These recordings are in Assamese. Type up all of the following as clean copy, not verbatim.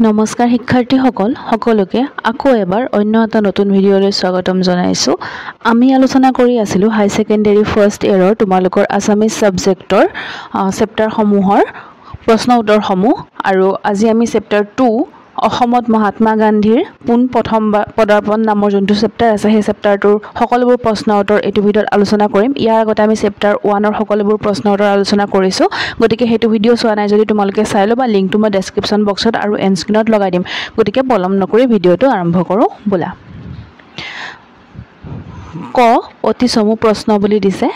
নমস্কাৰ শিক্ষাৰ্থীসকল, সকলোকে আকৌ এবাৰ অন্য এটা নতুন ভিডিঅ'লৈ স্বাগতম জনাইছোঁ। আমি আলোচনা কৰি আছিলোঁ হাই ছেকেণ্ডেৰী ফাৰ্ষ্ট ইয়েৰৰ তোমালোকৰ আছামিজ ছাবজেক্টৰ চেপ্টাৰসমূহৰ প্ৰশ্ন উত্তৰসমূহ, আৰু আজি আমি চেপ্টাৰ 2 অসমত মহাত্মা গান্ধীৰ পোনপ্ৰথম পদাৰ্পণ নামৰ যোনটো চেপ্টাৰ আছে, সেই চেপ্টাৰটোৰ সকলোবোৰ প্ৰশ্ন উত্তৰ এইটো ভিডিঅ'ত আলোচনা কৰিম। ইয়াৰ আগতে আমি চেপ্টাৰ 1ৰ সকলোবোৰ প্ৰশ্ন উত্তৰ আলোচনা কৰিছোঁ, গতিকে সেইটো ভিডিঅ' চোৱা নাই যদি তোমালোকে চাই ল'বা। লিংকটো মই ডেছক্ৰিপশ্যন বক্সত আৰু এণ্ড স্ক্ৰীণত লগাই দিম। গতিকে পলম নকৰি ভিডিঅ'টো আৰম্ভ কৰোঁ বোলা। ক অতি চমু প্ৰশ্ন বুলি দিছে,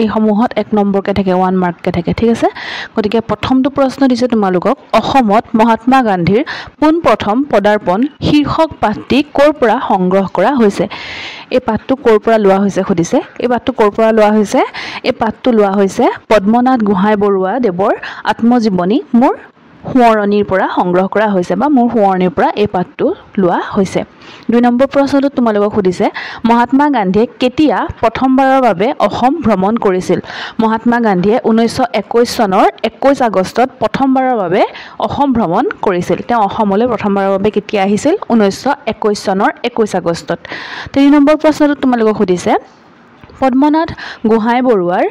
এইসমূহত 1 নম্বৰকৈ থাকে, 1 মাৰ্ককৈ থাকে, ঠিক আছে। গতিকে প্ৰথমটো প্ৰশ্ন দিছে তোমালোকক, অসমত মহাত্মা গান্ধীৰ পোনপ্ৰথম পদাৰ্পণ শীৰ্ষক পাঠটি ক'ৰ পৰা সংগ্ৰহ কৰা হৈছে? এই পাঠটো ক'ৰ পৰা লোৱা হৈছে সুধিছে। এই পাঠটো ক'ৰ পৰা লোৱা হৈছে? এই পাঠটো লোৱা হৈছে পদ্মনাথ গোহাঁই বৰুৱা দেৱৰ আত্মজীৱনী মোৰ সোঁৱৰণিৰ পৰা সংগ্ৰহ কৰা হৈছে, বা মোৰ সোঁৱৰণিৰ পৰা এই পাঠটো লোৱা হৈছে। 2 নম্বৰ প্ৰশ্নটোত তোমালোকক সুধিছে, মহাত্মা গান্ধীয়ে কেতিয়া প্ৰথমবাৰৰ বাবে অসম ভ্ৰমণ কৰিছিল? মহাত্মা গান্ধীয়ে 1921 চনৰ 21 আগষ্টত প্ৰথমবাৰৰ বাবে অসম ভ্ৰমণ কৰিছিল। তেওঁ অসমলৈ প্ৰথমবাৰৰ বাবে কেতিয়া আহিছিল? 1921 চনৰ 21 আগষ্টত। 3 নম্বৰ প্ৰশ্নটোত তোমালোকক সুধিছে, পদ্মনাথ গোহাঁই বৰুৱাৰ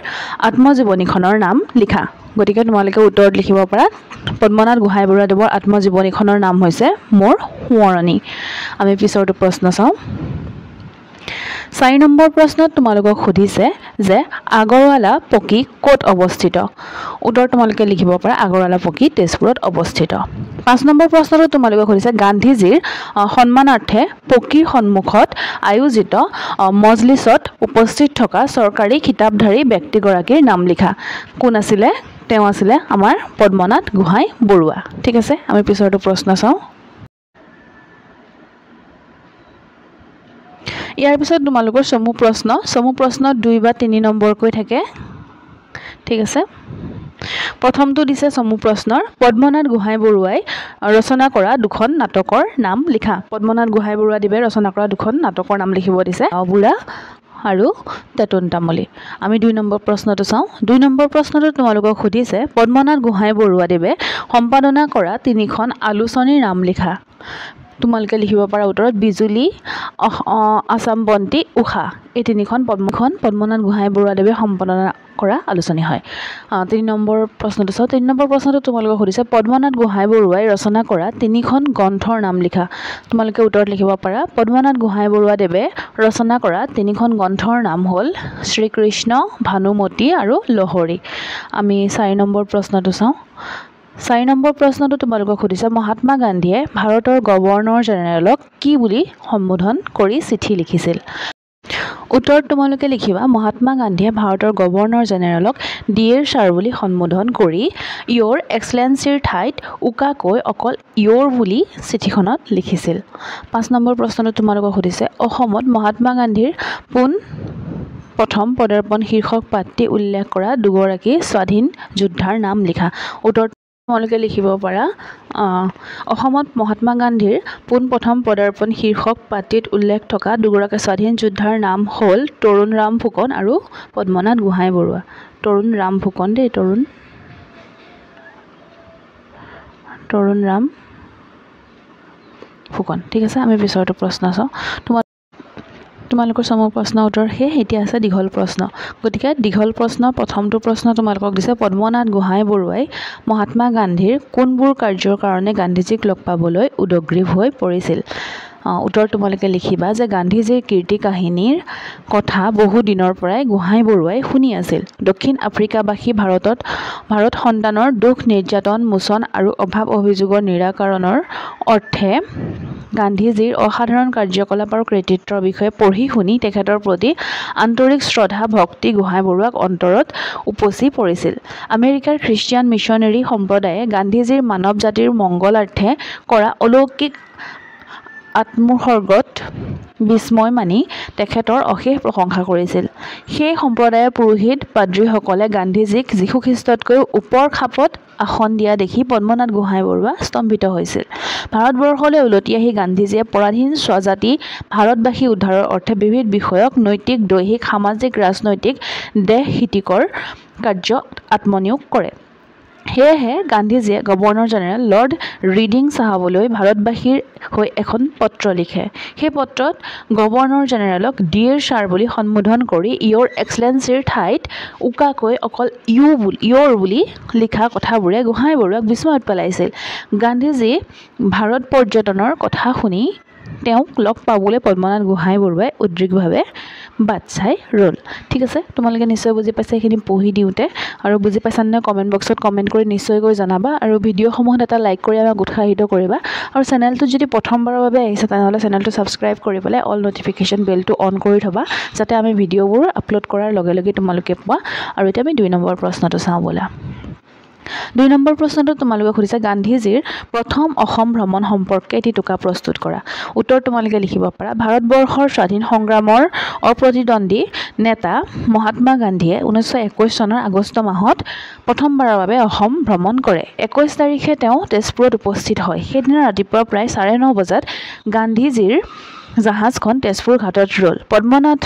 আত্মজীৱনীখনৰ নাম লিখা। গতিকে তোমালোকে উত্তৰত লিখিব পাৰা, পদ্মনাথ গোহাঁই বৰুৱাদেৱৰ আত্মজীৱনীখনৰ নাম হৈছে মোৰ সোঁৱৰণি। আমি পিছৰটো প্ৰশ্ন চাওঁ। 4 নম্বৰ প্ৰশ্নত তোমালোকক সুধিছে যে আগৰৱালা পকী ক'ত অৱস্থিত? উত্তৰ তোমালোকে লিখিব পাৰা, আগৰৱালা পকী তেজপুৰত অৱস্থিত। 5 নম্বৰ প্ৰশ্নটো তোমালোকক সুধিছে, গান্ধীজীৰ সন্মানাৰ্থে পকীৰ সন্মুখত আয়োজিত মজলিছত উপস্থিত থকা চৰকাৰী খিতাপধাৰী ব্যক্তিগৰাকীৰ নাম লিখা। কোন আছিলে? তেওঁ আছিলে আমাৰ পদ্মনাথ গোহাঁই বৰুৱা। ঠিক আছে, আমি পিছৰটো প্ৰশ্ন চাওঁ। ইয়াৰ পিছত তোমালোকৰ চমু প্ৰশ্ন, চমু প্ৰশ্ন 2 বা 3 নম্বৰকৈ থাকে, ঠিক আছে। প্ৰথমটো দিছে চমু প্ৰশ্নৰ, পদ্মনাথ গোহাঁই বৰুৱাই ৰচনা কৰা দুখন নাটকৰ নাম লিখা। পদ্মনাথ গোহাঁই বৰুৱাদেৱে ৰচনা কৰা দুখন নাটকৰ নাম লিখিব দিছে, বুঢ়া আৰু টেটোন তামুলী। আমি 2 নম্বৰ প্ৰশ্নটো চাওঁ। 2 নম্বৰ প্ৰশ্নটো তোমালোকক সুধিছে, পদ্মনাথ গোহাঁই বৰুৱাদেৱে সম্পাদনা কৰা 3খন আলোচনীৰ নাম লিখা। তোমালোকে লিখিব পাৰা উত্তৰত বিজুলী, আছাম বন্তি, উষা। এই 3খন পদ্মনাথ গোহাঁই বৰুৱাদেৱে সম্পাদনা কৰা আলোচনী হয়। 3 নম্বৰ প্ৰশ্নটো চাওঁ। 3 নম্বৰ প্ৰশ্নটো তোমালোকক সুধিছে, পদ্মনাথ গোহাঁই বৰুৱাই ৰচনা কৰা 3খন গ্ৰন্থৰ নাম লিখা। তোমালোকে উত্তৰত লিখিব পাৰা, পদ্মনাথ গোহাঁই বৰুৱাদেৱে ৰচনা কৰা 3খন গ্ৰন্থৰ নাম হ'ল শ্ৰীকৃষ্ণ, ভানুমতী আৰু লহৰী। আমি 4 নম্বৰ প্ৰশ্নটো চাওঁ। 4 নম্বৰ প্ৰশ্নটো তোমালোকক সুধিছে, মহাত্মা গান্ধীয়ে ভাৰতৰ গভৰ্ণৰ জেনেৰেলক কি বুলি সম্বোধন কৰি চিঠি লিখিছিল? উত্তৰত তোমালোকে লিখিবা, মহাত্মা গান্ধীয়ে ভাৰতৰ গভৰ্ণৰ জেনেৰেলক ডিয়েৰ ছাৰ বুলি সম্বোধন কৰি ইয়ৰ এক্সলেঞ্চিৰ ঠাইত উকাকৈ অকল ইয়ৰ বুলি চিঠিখনত লিখিছিল। 5 নম্বৰ প্ৰশ্নটো তোমালোকক সুধিছে, অসমত মহাত্মা গান্ধীৰ পোন প্ৰথম পদাৰ্পণ শীৰ্ষক পাঠটি উল্লেখ কৰা দুগৰাকী স্বাধীন যোদ্ধাৰ নাম লিখা। উত্তৰত তোমালোকে লিখিব পাৰা, অসমত মহাত্মা গান্ধীৰ পোনপ্ৰথম পদাৰ্পণ শীৰ্ষক পাঠটিত উল্লেখ থকা দুগৰাকী স্বাধীন যোদ্ধাৰ নাম হ'ল তৰুণ ৰাম ফুকন আৰু পদ্মনাথ গোহাঁই বৰুৱা। তৰুণ ৰাম ফুকন দেই, তৰুণ ৰাম ফুকন। ঠিক আছে, আমি পিছৰটো প্ৰশ্ন চাওঁ। তোমালোকৰ চমু প্ৰশ্ন উত্তৰ শেষ। এতিয়া আছে দীঘল প্ৰশ্ন। গতিকে দীঘল প্ৰশ্ন প্ৰথমটো প্ৰশ্ন তোমালোকক দিছে, পদ্মনাথ গোহাঁই বৰুৱাই মহাত্মা গান্ধীৰ কোনবোৰ কাৰ্যৰ কাৰণে গান্ধীজীক লগ পাবলৈ উদগ্ৰীৱ হৈ পৰিছিল? উত্তৰ তোমালোকে লিখিবা যে গান্ধীজীৰ কীৰ্তি কাহিনীৰ কথা বহু দিনৰ পৰাই গোহাঁই বৰুৱাই শুনি আছিল। দক্ষিণ আফ্ৰিকাবাসী ভাৰত সন্তানৰ দুখ নিৰ্যাতন মোচন আৰু অভাৱ অভিযোগৰ নিৰাকৰণৰ অৰ্থে গান্ধীজীৰ অসাধাৰণ কাৰ্যকলাপ আৰু কৃতিত্বৰ বিষয়ে পঢ়ি শুনি তেখেতৰ প্ৰতি আন্তৰিক শ্ৰদ্ধা ভক্তি গোহাঁই বৰুৱাক অন্তৰত উপচি পৰিছিল। আমেৰিকাৰ খ্ৰীষ্টিয়ান মিছনেৰী সম্প্ৰদায়ে গান্ধীজীৰ মানৱ জাতিৰ মংগলাৰ্থে কৰা অলৌকিক আত্মোৎসৰ্গত বিস্ময় মানি তেখেতৰ অশেষ প্ৰশংসা কৰিছিল। সেই সম্প্ৰদায়ৰ পুৰোহিত পাদ্ৰীসকলে গান্ধীজীক যীশুখ্ৰীষ্টতকৈও ওপৰ খাপত আসন দিয়া দেখি পদ্মনাথ গোহাঁই বৰুৱা স্তম্ভিত হৈছিল। ভাৰতবৰ্ষলৈ উলটি আহি গান্ধীজীয়ে পৰাধীন স্বজাতি ভাৰতবাসী উদ্ধাৰৰ অৰ্থে বিবিধ বিষয়ক নৈতিক, দৈহিক, সামাজিক, ৰাজনৈতিক দেশ হিতিকৰ কাৰ্যত আত্মনিয়োগ কৰে। সেয়েহে গান্ধীজীয়ে গভৰ্ণৰ জেনেৰেল লৰ্ড ৰিডিং চাহাবলৈ ভাৰতবাসীৰ হৈ এখন পত্ৰ লিখে। সেই পত্ৰত গভৰ্ণৰ জেনেৰেলক ডিয়েৰ ছাৰ বুলি সম্বোধন কৰি ইয়ৰ এক্সেলেঞ্চিৰ ঠাইত উকাকৈ অকল ইউ বুলি ইয়ৰ বুলি লিখা কথাবোৰে গোহাঁই বৰুৱাক বিস্ময়ত পেলাইছিল। গান্ধীজী ভাৰত পৰ্যটনৰ কথা শুনি তেওঁক লগ পাবলৈ পদ্মনাথ গোহাঁই বৰুৱাই উদ্গ্ৰীৱভাৱে বাট চাই ৰ'ল। ঠিক আছে, তোমালোকে নিশ্চয় বুজি পাইছা এইখিনি পঢ়ি দিওঁতে, আৰু বুজি পাইছা নে কমেণ্ট বক্সত কমেণ্ট কৰি নিশ্চয়কৈ জনাবা, আৰু ভিডিঅ'সমূহত এটা লাইক কৰি আমাক উৎসাহিত কৰিবা, আৰু চেনেলটোত যদি প্ৰথমবাৰৰ বাবে আহিছা তেনেহ'লে চেনেলটো ছাবস্ক্ৰাইব কৰি পেলাই অল ন'টিফিকেশ্যন বেলটো অন কৰি থ'বা, যাতে আমি ভিডিঅ'বোৰ আপলোড কৰাৰ লগে লগে তোমালোকে পোৱা। আৰু এতিয়া আমি 2 নম্বৰ প্ৰশ্নটো চাওঁ ব'লা। 2 নম্বৰ প্ৰশ্নটো তোমালোকে সুধিছে গান্ধীজীৰ প্ৰথম অসম ভ্ৰমণ সম্পৰ্কে এটি টোকা প্ৰস্তুত কৰা। উত্তৰ তোমালোকে লিখিব পাৰা, ভাৰতবৰ্ষৰ স্বাধীন সংগ্ৰামৰ অপ্ৰতিদ্বন্দ্বী নেতা মহাত্মা গান্ধীয়ে 1921 চনৰ আগষ্ট মাহত প্ৰথমবাৰৰ বাবে অসম ভ্ৰমণ কৰে। 21 তাৰিখে তেওঁ তেজপুৰত উপস্থিত হয়। সেইদিনা ৰাতিপুৱা প্ৰায় 9:30 বজাত গান্ধীজীৰ জাহাজখন তেজপুৰ ঘাটত ৰ'ল। পদ্মনাথ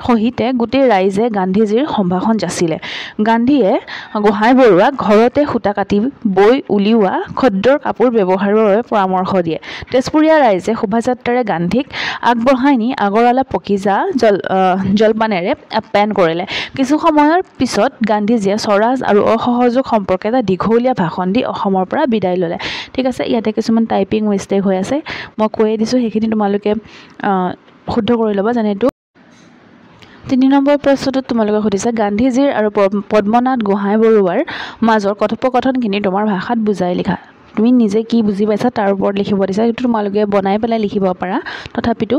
সহিতে গোটেই ৰাইজে গান্ধীজীৰ সম্ভাষণ যাচিলে। গান্ধীয়ে গোহাঁই বৰুৱাক ঘৰতে সূতা কাটি বৈ উলিওৱা খদ্দৰ কাপোৰ ব্যৱহাৰৰ বাবে পৰামৰ্শ দিয়ে। তেজপুৰীয়া ৰাইজে শোভাযাত্ৰাৰে গান্ধীক আগবঢ়াই নি আগৰৱালা পকিজা জলপানেৰে আপ্যায়ন কৰিলে। কিছু সময়ৰ পিছত গান্ধীজীয়ে স্বৰাজ আৰু অসহযোগ সম্পৰ্কে এটা দীঘলীয়া ভাষণ দি অসমৰ পৰা বিদায় ল'লে। ঠিক আছে, ইয়াতে কিছুমান টাইপিং মিষ্টেক হৈ আছে, মই কৈয়ে দিছোঁ, সেইখিনি তোমালোকে শুদ্ধ কৰি ল'বা। যেনে এইটো 3 নম্বৰ প্ৰশ্নটোত তোমালোকে সুধিছে গান্ধীজীৰ আৰু পদ্মনাথ গোহাঁই বৰুৱাৰ মাজৰ কথোপকথনখিনি তোমাৰ ভাষাত বুজাই লিখা। তুমি নিজে কি বুজি পাইছা তাৰ ওপৰত লিখিব দিছা, সেইটো তোমালোকে বনাই পেলাই লিখিব পাৰা। তথাপিতো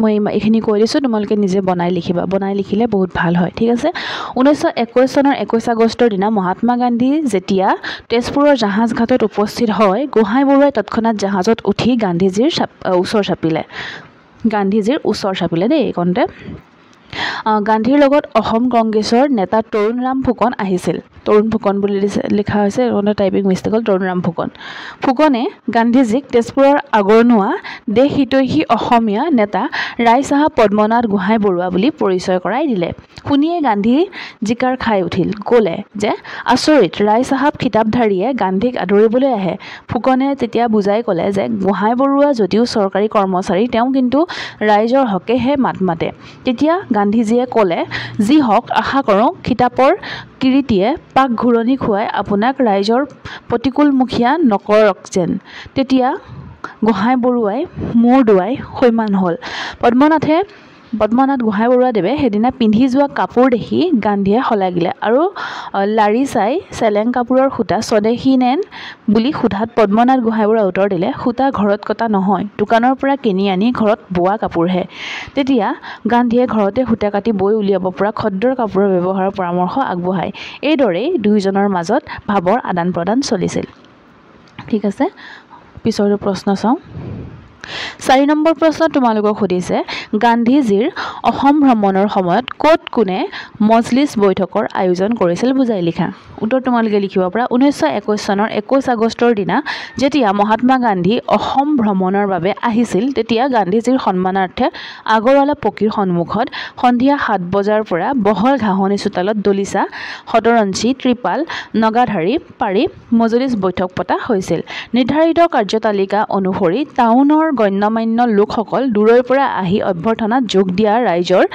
মই এইখিনি কৈ দিছোঁ, তোমালোকে নিজে বনাই লিখিবা, বনাই লিখিলে বহুত ভাল হয়। ঠিক আছে, 1921 চনৰ 21 আগষ্টৰ দিনা মহাত্মা গান্ধী যেতিয়া তেজপুৰৰ জাহাজ ঘাটত উপস্থিত হয়, গোহাঁই বৰুৱাই তৎক্ষণাত জাহাজত উঠি গান্ধীজীৰ ওচৰ চাপিলে, গান্ধীজীৰ ওচৰ চাপিলে দেই এইকণতে। গান্ধীৰ লগত অসম কংগ্ৰেছৰ নেতা তৰুণৰাম ফুকন আহিছিল। তৰুণ ফুকন বুলি দিছে, লিখা হৈছে, টাইপিং মিষ্টেক হ'ল, তৰুণৰাম ফুকন। ফুকনে গান্ধীজীক তেজপুৰৰ আগৰণুৱা দেশ হিতৈষী অসমীয়া নেতা ৰায় চাহাব পদ্মনাথ গোহাঁই বৰুৱা বুলি পৰিচয় কৰাই দিলে। শুনিয়ে গান্ধী জিকাৰ খাই উঠিল, ক'লে যে আচৰিত, ৰায় চাহাব খিতাপধাৰীয়ে গান্ধীক আদৰিবলৈ আহে। ফুকনে তেতিয়া বুজাই ক'লে যে গোহাঁই বৰুৱা যদিও চৰকাৰী কৰ্মচাৰী, তেওঁ কিন্তু ৰাইজৰ হকেহে মাত মাতে। তেতিয়া গান্ধীজীয়ে ক'লে, যি হওক, আশা কৰোঁ খিতাপৰ কিৰীটিয়ে পাক ঘূৰণি খুৱাই আপোনাক ৰাইজৰ প্ৰতিকূলমুখীয়া নকৰক যেন। তেতিয়া গোহাঁই বৰুৱাই মূৰ দোৱাই সৈমান হ'ল। পদ্মনাথ গোহাঁই বৰুৱাদেৱে সেইদিনা পিন্ধি যোৱা কাপোৰ দেখি গান্ধীয়ে শলাগিলে আৰু লাৰি চাই চেলেং কাপোৰৰ সূতা স্বদেশী নেন বুলি সোধাত পদ্মনাথ গোহাঁই বৰুৱাই উত্তৰ দিলে, সূতা ঘৰত কটা নহয়, দোকানৰ পৰা কিনি আনি ঘৰত বোৱা কাপোৰহে। তেতিয়া গান্ধীয়ে ঘৰতে সূতা কাটি বৈ উলিয়াব পৰা খদ্দৰ কাপোৰৰ ব্যৱহাৰৰ পৰামৰ্শ আগবঢ়ায়। এইদৰেই দুয়োজনৰ মাজত ভাৱৰ আদান প্ৰদান চলিছিল। ঠিক আছে, পিছৰটো প্ৰশ্ন চাওঁ। 4 নম্বৰ প্ৰশ্ন তোমালোকক সুধিছে গান্ধীজীৰ অসম ভ্ৰমণৰ সময়ত ক'ত কোনে মজলিছ বৈঠকৰ আয়োজন কৰিছিল বুজাই লিখা। উত্তৰ তোমালোকে লিখিব পাৰা, 1921 চনৰ 21 আগষ্টৰ দিনা যেতিয়া মহাত্মা গান্ধী অসম ভ্ৰমণৰ বাবে আহিছিল, তেতিয়া গান্ধীজীৰ সন্মানাৰ্থে আগৰৱালা পকীৰ সন্মুখত সন্ধিয়া 7 বজাৰ পৰা বহল ঘাঁহনি চোতালত দলিচা, শতৰঞ্চি, ত্ৰিপাল, নগাধাৰী পাৰি মজলিছ বৈঠক পতা হৈছিল। নিৰ্ধাৰিত কাৰ্যতালিকা অনুসৰি টাউনৰ গণ্যমান্য লোকসকল দূৰৈৰ পৰা আহি অভ্যৰ্থনাত যোগ দিয়া ৰাইজৰ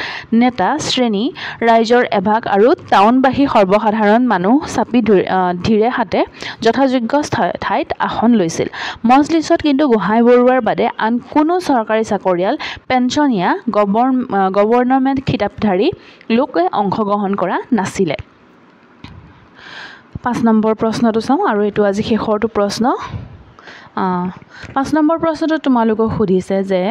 নেতা শ্ৰেণী, ৰাইজৰ এভাগ আৰু টাউনবাসী সৰ্বসাধাৰণ মানুহ চাপি ধীৰে হাতে যথাযোগ্য ঠাইত আসন লৈছিল। মজলিছত কিন্তু গোহাঁই বৰুৱাৰ বাদে আন কোনো চৰকাৰী চাকৰিয়াল, পেঞ্চনীয়া, গভৰ্ণমেণ্ট খিতাপধাৰী লোকে অংশগ্ৰহণ কৰা নাছিলে। 5 নম্বৰ প্ৰশ্নটো চাওঁ, আৰু এইটো আজি শেষৰটো প্ৰশ্ন। 5 নম্বৰ প্ৰশ্নটো তোমালোকক সুধিছে যে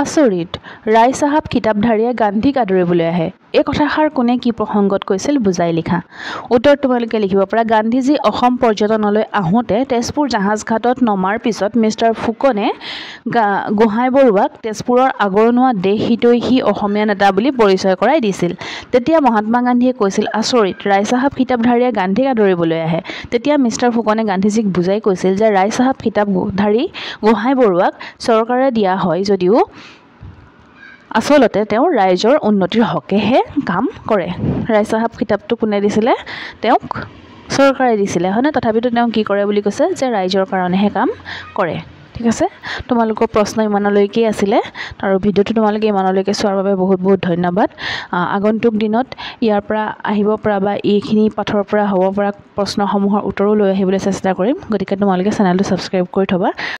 আচৰিত, ৰায় চাহাব খিতাপধাৰীয়ে গান্ধীক আদৰিবলৈ আহে, এই কথাষাৰ কোনে কি প্ৰসংগত কৈছিল বুজাই লিখা। উত্তৰ তোমালোকে লিখিব পাৰা, গান্ধীজী অসম পৰ্যটনলৈ আহোঁতে তেজপুৰ জাহাজঘাটত নমাৰ পিছত মিষ্টাৰ ফুকনে গোহাঁই বৰুৱাক তেজপুৰৰ আগৰণুৱা দেশ হিতৈষী অসমীয়া নেতা বুলি পৰিচয় কৰাই দিছিল। তেতিয়া মহাত্মা গান্ধীয়ে কৈছিল, আচৰিত, ৰায় চাহাব খিতাপধাৰীয়ে গান্ধীক আদৰিবলৈ আহে। তেতিয়া মিষ্টাৰ ফুকনে গান্ধীজীক বুজাই কৈছিল যে ৰায় চাহাব খিতাপধাৰী গোহাঁই বৰুৱাক চৰকাৰে দিয়া হয় যদিও আচলতে তেওঁ ৰাইজৰ উন্নতিৰ হকেহে কাম কৰে। ৰায় চাহাব খিতাপটো কোনে দিছিলে তেওঁক? চৰকাৰে দিছিলে, হয়নে? তথাপিতো তেওঁ কি কৰে বুলি কৈছে যে ৰাইজৰ কাৰণেহে কাম কৰে। ঠিক আছে, তোমালোকৰ প্ৰশ্ন ইমানলৈকেই আছিলে আৰু ভিডিঅ'টো তোমালোকে ইমানলৈকে চোৱাৰ বাবে বহুত বহুত ধন্যবাদ। আগন্তুক দিনত ইয়াৰ পৰা আহিব পৰা বা এইখিনি পাঠৰ পৰা হ'ব পৰা প্ৰশ্নসমূহৰ উত্তৰো লৈ আহিবলৈ চেষ্টা কৰিম। গতিকে তোমালোকে চেনেলটো ছাবস্ক্ৰাইব কৰি থ'বা।